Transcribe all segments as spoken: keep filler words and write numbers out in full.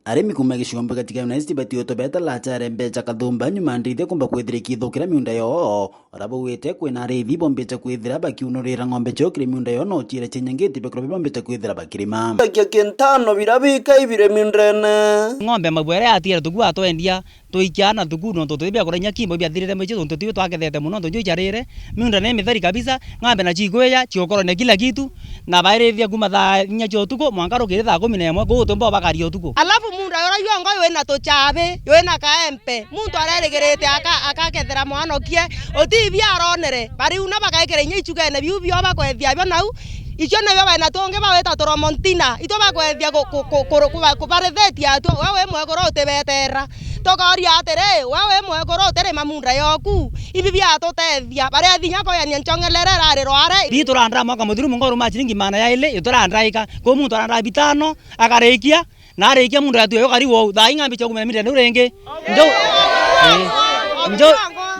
Arimi kuuma gicigo mbega Tigania West batiutwe beeta lachare mbeca kathumba nyuma ndithia kumba kwithira ikithukira miunda yoo. Ora baugite kwina ariithi bombite kwithira bakiunurira ng'ombe ciao kiri miunda yoo, no ciira cinyangite bikorwa bibombite kwithira bakirima. Kia kintano bira bikai bire miundene. Ng'ombe mabwere atiere tuku atwendia, twikia na thukuru, nontu tuti bia kuria inya kimbo biathirire mwici, nontu tiwe twakethete mono, nontu njo icarire, miunda ni mitheri kabisa, ng'ombe na cikwija, ciokorone kila kitu, na bairithia kuma thaa inya cia utuku, mwanka rukiri thaa kumi na imwe, kuu tumbo bakaria utuku. Alafu munda uria yongo ywi na tuchabi, ywi na kaempe, muntu arerigirite aka-, akakethera mwanokie, utibia aronere, bariuna bagaikira inya ichugene biu bio bakwethia bio nau, Icio nibio bena tungi bawita turomontina, itwe bakwethia ku-, ku-, ku-, ku-, kuba-, kubarethetia atwe, we wi mwekuru utibeterera. Tukoria atiri, we wi mwekuru utirima munda yoku? Ibi biatutethia, barethi inya koyania nchongelere irari rware. Bi turandara mwaka muthiru munga uruma chiringi maana ya ili, iturandaika. Kuu muntu arandaa bitano, akarikia, Na arikia muntu atu eyo kari wou, thaa ing'ambi cia kumenya mita niu ringi. Njou, eh, njou,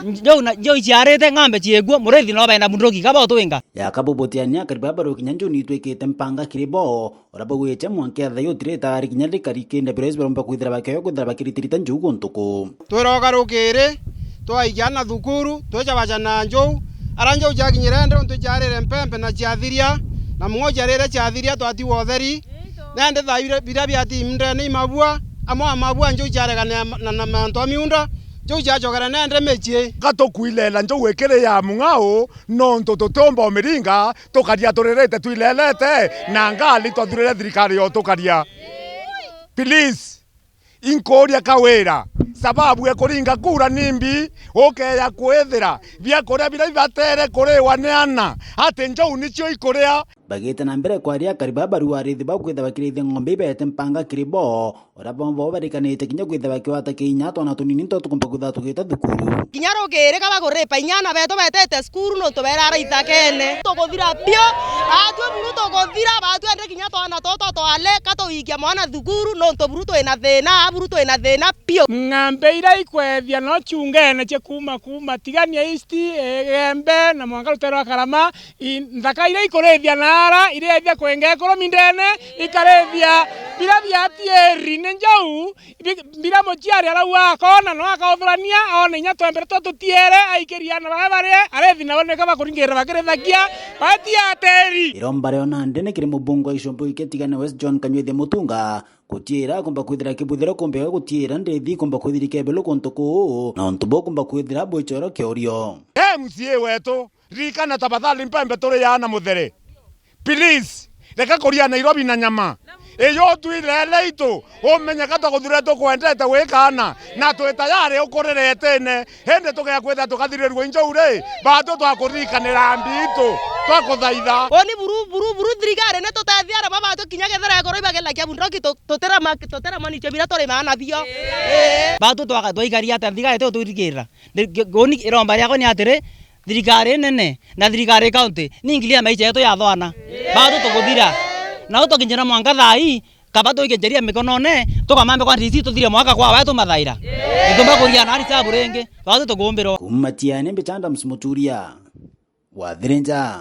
njou na, njou iciarite ng'ambe ciekuo, murithi no benda munduki, kaba utwinga. Yaka bubutiania akari baba barukinya njuu nitwikite mpanga kiri bo, ura bugwite mwanka ethai utirita ari kinya rikari kenda biro ici baromba kwithira bakioyo kwithira bakiritirita njuu guntu kuu. Twiroka rukiri, twaikia na thukuru, twicha bacana njuu, ara njuu ciakinyire ndi untu ciarire mpempe na ciathiria, na mung'o ciarire ciathiria twatigwa utheri, Nandi thaa iria, biria biati imundene imabua, amwe amabua njuu ciaregane na, na, na mantu a miunda, njuu ciacokera nandi micii. Ka tukuilela njuu ikiri ya mung'ao, nontu tutiumba umiringa, tukaria turirite twilelete, na ngali twathurire thirikari yo tukaria. Please, inkuuria Kawira, sababu ya kuringa kura nimbi, ukeya kwithira biakuria biria bibatere kuriwa ni ana, ati njuu nicio ikuria? Bagite na mbere kwaria akari baa baru ariithi bau kwithirwa bakiriithia ng'ombe ibeete mpanga kiri bo, uria bombo barikanite kinya kwithirwa bakigwata kinya twana tunini nto tukumba kwithirwa tugita thukuru. Kinya rukiri ka bakuripa inya ana beetu beetete cukuru nontu beerara ithakene. Tukuthira biu, baatwi buru tukuthira, baatwi ende kinya twana tutu twale ka tuikia mwana thukuru nontu buru twina thiina, buru twina thiina biu. Ng'ambe iria ikwethia no ciungene cia kuuma, kuuma Tigania East, Igembe na mwanka rutere rwa Karama, I, nthaka iria ikurithia naara, irethia kwenga ekuru mindene, ikarithia biria bia tieri ni njou, bi-, biria muciari arauga akona no akauthurania, one inya twembere twa tutiere, aikiria ana baria bari, arethi nabo nika bakuringirira bakirithagia, batia tieri. Iromba rio nandi ni kiri mubunge wa Icumbi Iketigane West John Kanyuithia Mutunga, gutiira kumba kwithira kibuthiro kumbe gutiira ndithi kumba kwithira kebelo kuntu kuu, na untu buu kumba kwithira bwichoro kiorio. M C A wetu, Ririkana tafadhali mpembe turi yaana muthere. Please, reka kuria Nairobi na nyama. Iyo twilele itu, umenye ka twakuthurire tukwendete wi kaana, na twi tayari ukurire itine, indi tugea kwithira tukathirirua injou ri, baatu twakuririkanira mbi itu, twakuthaitha. Uni buru, buru, buru thirikari ni tutethia aria babaatu kinya kethira ekuru ibagelagia bundoki tu-, tutirama-, tutiramanichio biria turi maana bio. Ii. Baatu twaka-, twaikaria atia thigari tu twirigirira? Ndi-, ki-, uni iromba riakwa ni atiri, thirikari inene na thirikari kaunti ni ingilia maisha yetu yathwana. Baatu tukuthira. Na utukinyira mwanka thaa ii, kaba tuikinjiria mikonone, tukamambe kwa D C tuthirie mwaka kwa waya tumathaira. Itumba kuria na risabu ringi, baatu tukumbirwa. Kuuma Tiani, Mbicha Adams Muturia, Wathirinja.